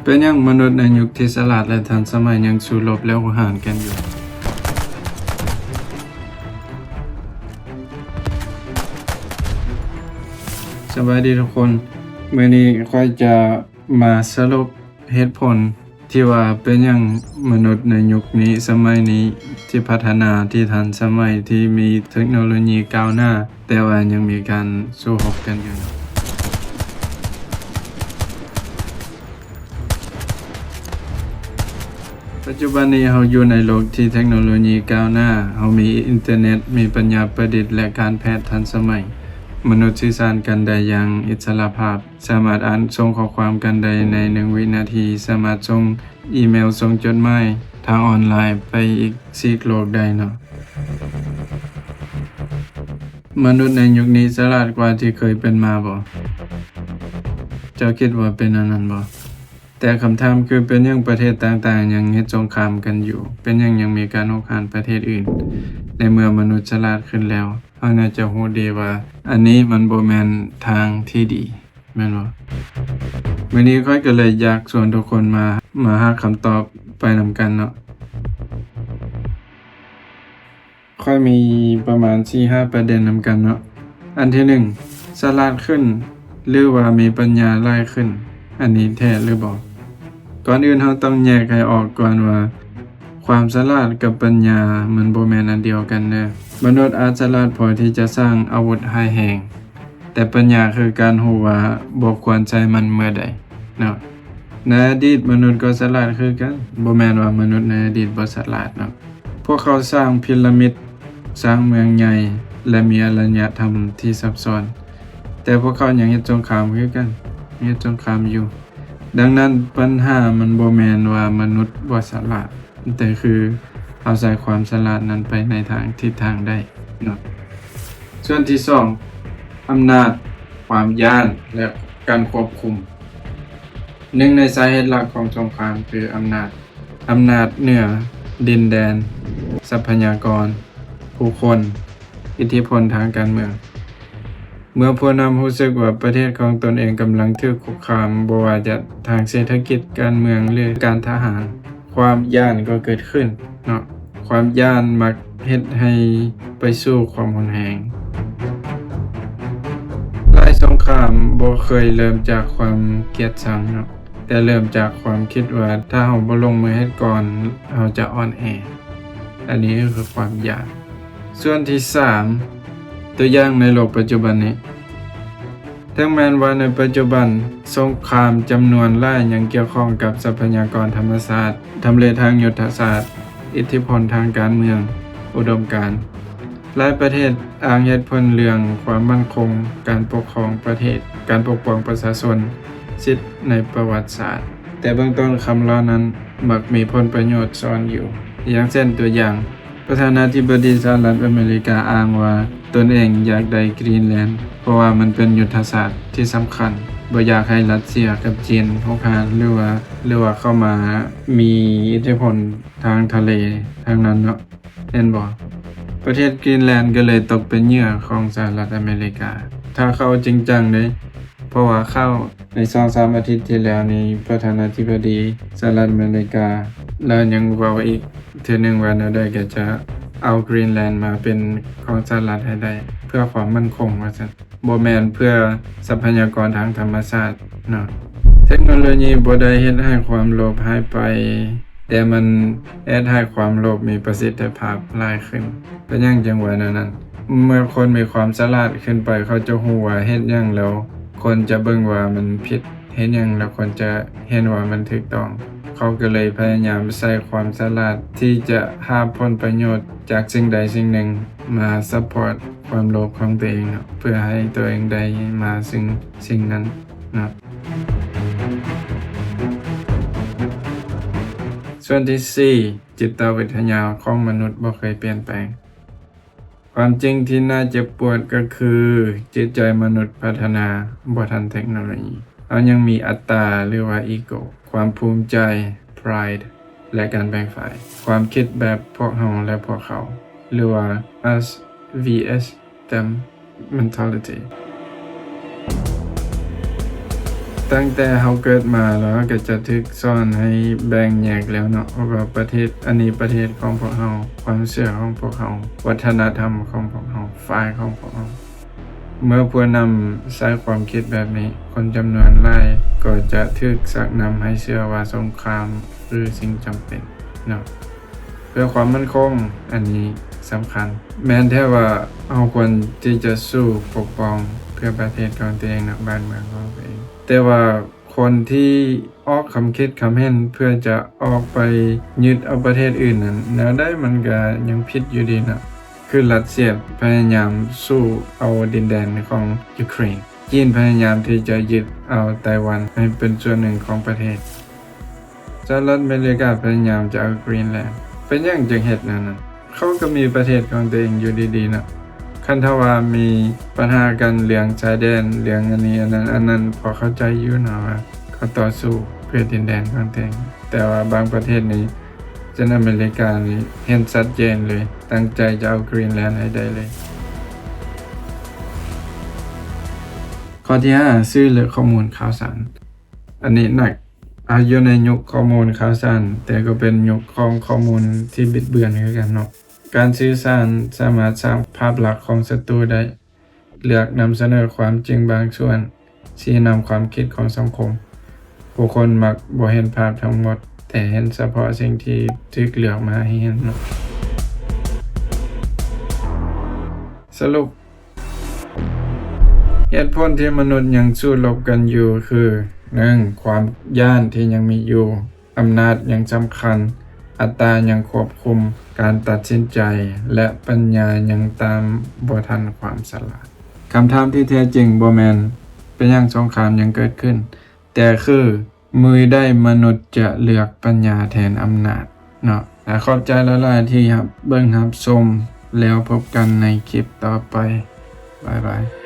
ເປັນຫຍັງມະນຸດໃນຍຸກທີ່ສະຫຼາດ ແລະ ທັນສະໄໝຍັງສູ້ລົບ ແລະ ຮຸກຮານກັນຢູ່? ສະບາຍດີທຸກຄົນ, ມື້ນີ້ຂ້ອຍຈະມາສະຫຼຸບເຫດຜົນ ທີ່ວ່າເປັນຫຍັງມະນຸດໃນຍຸກນີ້ສະໄໝນີ້ ທີ່ພັດທະນາ ທີ່ທັນສະໄໝ ທີ່ມີເທັກໂນໂລຢີກ້າວໜ້າ ແຕ່ວ່າຍັງມີການສູ້ຮົບກັນຢູ່. ປັດຈຸບັນນີ້ເຮົາຢູ່ໃນໂລກທີ່ເທັກໂນໂລຢີກ້າວໜ້າ, ເຮົາມີອິນເຕີເນັດ, ມີປັນຍາປະດິດ ແລະ ການແພດທັນສະໄໝ. ມະນຸດສື່ສານກັນໄດ້ຢ່າງອິດສະຫຼະພາບ, ສາມາດອ່ານສົ່ງຂໍ້ຄວາມກັນໄດ້ໃນໜຶ່ງວິນາທີ, ສາມາດສົ່ງອີເມວ, ສົ່ງຈົດໝາຍທາງອອນລາຍໄປອີກຊີກໂລກໄດ້ເນາະ. ມະນຸດໃນຍຸກນີ້ສະຫຼາດກວ່າທີ່ເຄີຍເປັນມາບໍ່? ເຈົ້າຄິດວ່າເປັນອັນນັ້ນບໍ່? ແຕ່ຄຳຖາມຄື ເປັນຫຍັງປະເທດຕ່າງໆຍັງເຮັດສົງຄາມກັນຢູ່? ເປັນຫຍັງຍັງມີການຮຸກຮານປະເທດອື່ນ? ໃນເມື່ອມະນຸດສະຫຼາດຂຶ້ນແລ້ວ, ເຮົາໜ້າຈະຮູ້ດີວ່າອັນນີ້ມັນບໍ່ແມ່ນທາງທີ່ດີ. ແມ່ນບໍ່? ມື້ນີ້ຂ້ອຍກໍເລີຍຢາກຊວນທຸກຄົນມາ, ມາຫາຄຳຕອບໄປນຳກັນເນາະ. ຂ້ອຍມີປະມານສີ່ຫ້າປະເດັນນຳກັນເນາະ. ອັນທີໜຶ່ງ, ສະຫຼາດຂຶ້ນ ຫຼືວ່າມີປັນຍາຫຼາຍຂຶ້ນ, ອັນນີ້ແທ້ຫຼືບໍ່? ກ່ອນອື່ນເຮົາຕ້ອງແຍກໃຫ້ອອກກ່ອນວ່າ ຄວາມສະຫຼາດກັບປັນຍາມັນບໍ່ແມ່ນອັນດຽວກັນເດີ້. ມະນຸດອາດສະຫຼາດພໍທີ່ຈະສ້າງອາວຸດຮ້າຍແຮງ, ແຕ່ປັນຍາຄືການຮູ້ວ່າບໍ່ຄວນໃຊ້ມັນເມື່ອໃດເນາະ. ໃນອະດີດມະນຸດກໍສະຫຼາດຄືກັນ, ບໍ່ແມ່ນວ່າມະນຸດໃນອະດີດບໍ່ສະຫຼາດເນາະ. ພວກເຂົາສ້າງພີລະມິດ, ສ້າງເມືອງໃຫຍ່ ແລະ ມີອາລະຍະທຳທີ່ຊັບຊ້ອນ, ແຕ່ພວກເຂົາຍັງເຮັດສົງຄາມຄືກັນ, ເຮັດສົງຄາມຢູ່. ດັ່ງນັ້ນ, ບັນຫາມັນບໍ່ແມ່ນວ່າມະນຸດບໍ່ສະຫຼາດ, ແຕ່ຄືເຮົາໃຊ້ຄວາມສະຫຼາດນັ້ນໄປໃນທາງທິດທາງໃດເນາະ. ສ່ວນທີສອງ, ອຳນາດ, ຄວາມຢ້ານ ແລະ ການຄວບຄຸມ. ໜຶ່ງໃນສາເຫດຫຼັກຂອງສົງຄາມຄືອຳນາດ. ອຳນາດເໜືອດິນແດນ, ຊັບພະຍາກອນ, ຜູ້ຄົນ, ອິດທິພົນທາງການເມືອງ. ເມື່ອຜູ້ນຳຮູ້ສຶກວ່າປະເທດຂອງຕົນເອງກຳລັງຖືກຄຸກຄາມ, ບໍ່ວ່າຈະທາງເສດຖະກິດ, ການເມືອງ ຫຼື ການທະຫານ, ຄວາມຢ້ານກໍເກີດຂຶ້ນເນາະ. ຄວາມຢ້ານມັກເຮັດໃຫ້ໄປສູ່ຄວາມຮຸນແຮງ. ຫຼາຍສົງຄາມບໍ່ເຄີຍເລີ່ມຈາກຄວາມກຽດຊັງເນາະ, ແຕ່ເລີ່ມຈາກຄວາມຄິດວ່າ ຖ້າເຮົາບໍ່ລົງມືເຮັດກ່ອນ, ເຮົາຈະອ່ອນແອ. ອັນນີ້ກໍຄືຄວາມຢ້ານ. ສ່ວນທີສາມ, ຕົວຢ່າງໃນໂລກປັດຈຸບັນນີ້. ເຖິງແມ່ນວ່າໃນປັດຈຸບັນ, ສົງຄາມຈຳນວນຫຼາຍຍັງກ່ຽວຂ້ອງກັບຊັບພະຍາກອນທຳມະຊາດ, ທຳເລທາງຍຸດທະສາດ, ອິດທິພົນທາງການເມືອງ, ອຸດົມການ. ຫຼາຍປະເທດອ້າງເຫດຜົນເລື່ອງຄວາມໝັ້ນຄົງ, ການປົກຄອງປະເທດ, ການປົກປ້ອງປະຊາຊົນ, ສິດໃນປະຫວັດສາດ. ແຕ່ເບື້ອງຕົ້ນຄຳເຫຼົ່ານັ້ນມັກມີຜົນປະໂຫຍດຊ້ອນຢູ່. ຢ່າງເຊັ່ນຕົວຢ່າງ, ປະທານາທິບໍດີສະຫະລັດອາເມລິກາອ້າງວ່າຕົນເອງຢາກໄດ້ກຣີນແລນ ເພາະວ່າມັນເປັນຍຸດທະສາດທີ່ສຳຄັນ, ບໍ່ຢາກໃຫ້ຣັດເຊຍກັບຈີນຮຸກຮານ ຫຼືວ່າ ຫຼືວ່າເຂົ້າມາມີອິດທິພົນທາງທະເລທາງນັ້ນເນາະ. ແມ່ນບໍ່? ປະເທດກຣີນແລນກໍເລີຍຕົກເປັນເຫຍື່ອຂອງສະຫະລັດອາເມລິກາ. ຖ້າເຂົາຈິງຈັງເດ້, ເພາະວ່າຂ່າວໃນສອງສາມອາທິດທີ່ແລ້ວນີ້, ປະທານາທິບໍດີສະຫະລັດອາເມລິກາ ລາວຍັງເວົ້າອີກເທື່ອໜຶ່ງວ່າ ແນວໃດກໍຈະເອົາກຣີນແລນມາເປັນຂອງສະຫະລັດໃຫ້ໄດ້ ເພື່ອຄວາມໝັ້ນຄົງວ່າຊັ້ນ. ບໍ່ແມ່ນເພື່ອຊັບພະຍາກອນທາງທຳມະຊາດເນາະ. ເທັກໂນໂລຢີບໍ່ໄດ້ເຮັດໃຫ້ຄວາມໂລບຫາຍໄປ, ແຕ່ມັນເຮັດໃຫ້ຄວາມໂລບມີປະສິດທິພາບຫຼາຍຂຶ້ນ. ເປັນຫຍັງຈຶ່ງວ່າແນວນັ້ນ? ເມື່ອຄົນມີຄວາມສະຫຼາດຂຶ້ນໄປ, ເຂົາຈະຮູ້ວ່າເຮັດຫຍັງແລ້ວຄົນຈະເບິ່ງວ່າມັນຜິດ, ເຮັດຫຍັງແລ້ວຄົນຈະເຫັນວ່າມັນຖືກຕ້ອງ. ເຂົາກໍເລີຍພະຍາຍາມໃຊ້ຄວາມສະຫຼາດທີ່ຈະຫາຜົນປະໂຫຍດຈາກສິ່ງໃດສິ່ງໜຶ່ງມາຊັບພອດ ຄວາມໂລບຂອງຕົວເອງເນາະ, ເພື່ອໃຫ້ຕົວເອງໄດ້ມາຊຶ່ງສິ່ງນັ້ນເນາະ. ສ່ວນທີສີ່, ຈິດຕະວິທະຍາຂອງມະນຸດບໍ່ເຄີຍປ່ຽນແປງ. ຄວາມຈິງທີ່ໜ້າເຈັບປວດກໍຄື ຈິດໃຈມະນຸດພັດທະນາບໍ່ທັນເທັກໂນໂລຢີ. ເຮົາຍັງມີອັດຕາ ຫຼືວ່າອີໂກ, ຄວາມພູມໃຈ, pride ແລະ ການແບ່ງຝ່າຍ, ຄວາມຄິດແບບພວກເຮົາ ແລະ ພວກເຂົາ ຫຼືວ່າ us versus them mentality. ຕັ້ງແຕ່ເຮົາເກີດມາແລ້ວ ເຮົາກໍຈະຖືກສອນໃຫ້ແບ່ງແຍກແລ້ວເນາະ ວ່າປະເທດອັນນີ້ປະເທດຂອງພວກເຮົາ, ຄວາມເຊື່ອຂອງພວກເຮົາ, ວັດທະນະທຳຂອງພວກເຮົາ, ຝ່າຍຂອງພວກເຮົາ. ເມື່ອຜູ້ນຳໃຊ້ຄວາມຄິດແບບນີ້, ຄົນຈຳນວນຫຼາຍກໍຈະຖືກຊັກນຳໃຫ້ເຊື່ອວ່າສົງຄາມຄືສິ່ງຈຳເປັນເນາະ ເພື່ອຄວາມໝັ້ນຄົງ. ອັນນີ້ສຳຄັນ. ແມ່ນແທ້ວ່າເຮົາຄວນທີ່ຈະສູ້ປົກປ້ອງເພື່ອປະເທດຂອງຕົວເອງເນາະ, ບ້ານເມືອງຂອງຕົວເອງ. ແຕ່ວ່າຄົນທີ່ອອກຄຳຄິດຄຳເຫັນເພື່ອຈະອອກໄປຍຶດເອົາປະເທດອື່ນນັ້ນ, ແນວໃດມັນກະຍັງຜິດຢູ່ດີເນາະ. ຄືຣັດເຊຍພະຍາຍາມສູ້ເອົາດິນແດນຂອງຢູເຄຣນ, ຈີນພະຍາຍາມທີ່ຈະຍຶດເອົາໄຕ້ຫວັນໃຫ້ເປັນສ່ວນໜຶ່ງຂອງປະເທດ, ສະຫະລັດອາເມລິກາພະຍາຍາມຈະເອົາກຣີນແລນ. ເປັນຫຍັງຈຶ່ງເຮັດແນວນັ້ນ? ເຂົາກໍມີປະເທດຂອງຕົວເອງຢູ່ດີໆເນາະ. ຄັນຖ້າວ່າມີບັນຫາກັນເລື່ອງຊາຍແດນ, ເລື່ອງອັນນີ້ອັນນັ້ນອັນນັ້ນ, ພໍເຂົ້າໃຈຢູ່ເນາະວ່າເຂົາຕໍ່ສູ້ເພື່ອດິນແດນຂອງຕົວເອງ. ແຕ່ວ່າບາງປະເທດນີ້ ເຊັ່ນອາເມລິການີ້ເຫັນຊັດເຈນເລີຍ, ຕັ້ງໃຈຈະເອົາກຣີນແລນໃຫ້ໄດ້ເລີຍ. ຂໍ້ທີຫ້າ ສື່ ແລະ ຂໍ້ມູນຂ່າວສານ. ອັນນີ້ໜັກ. ເຮົາຢູ່ໃນຍຸກຂໍ້ມູນຂ່າວສານ, ແຕ່ກໍເປັນຍຸກຂອງຂໍ້ມູນທີ່ບິດເບືອນຄືກັນເນາະ. ການສື່ສານສາມາດສ້າງພາບລັກຂອງສັດຕູໄດ້, ເລືອກນຳສະເໜີຄວາມຈິງບາງສ່ວນ, ຊີ້ນຳຄວາມຄິດຂອງສັງຄົມ. ຜູ້ຄົນມັກບໍ່ເຫັນພາບທັງໝົດ, ແຕ່ເຫັນສະເພາະສິ່ງທີ່ຖືກເລືອກມາໃຫ້ເຫັນເນາະ. ສະຫຼຸບ, ເຫດຜົນທີ່ມະນຸດຍັງສູ້ລົບກັນຢູ່ຄື ໜຶ່ງ ຄວາມຢ້ານທີ່ຍັງມີຢູ່, ອຳນາດຍັງສຳຄັນ, ອັດຕາຍັງຄວບຄຸມການຕັດສິນໃຈ ແລະ ປັນຍາຍັງຕາມບໍ່ທັນຄວາມສະຫຼາດ. ຄຳຖາມທີ່ແທ້ຈິງບໍ່ແມ່ນ ເປັນຫຍັງສົງຄາມຍັງເກີດຂຶ້ນ, ແຕ່ຄື ມື້ໃດມະນຸດຈະເລືອກປັນຍາແທນອຳນາດເນາະ. ອາ ຂອບໃຈຫຼາຍໆທີ່ຮັບເບິ່ງຮັບຊົມ, ແລ້ວພົບກັນໃນຄລິບຕໍ່ໄປ. ບາຍບາຍ.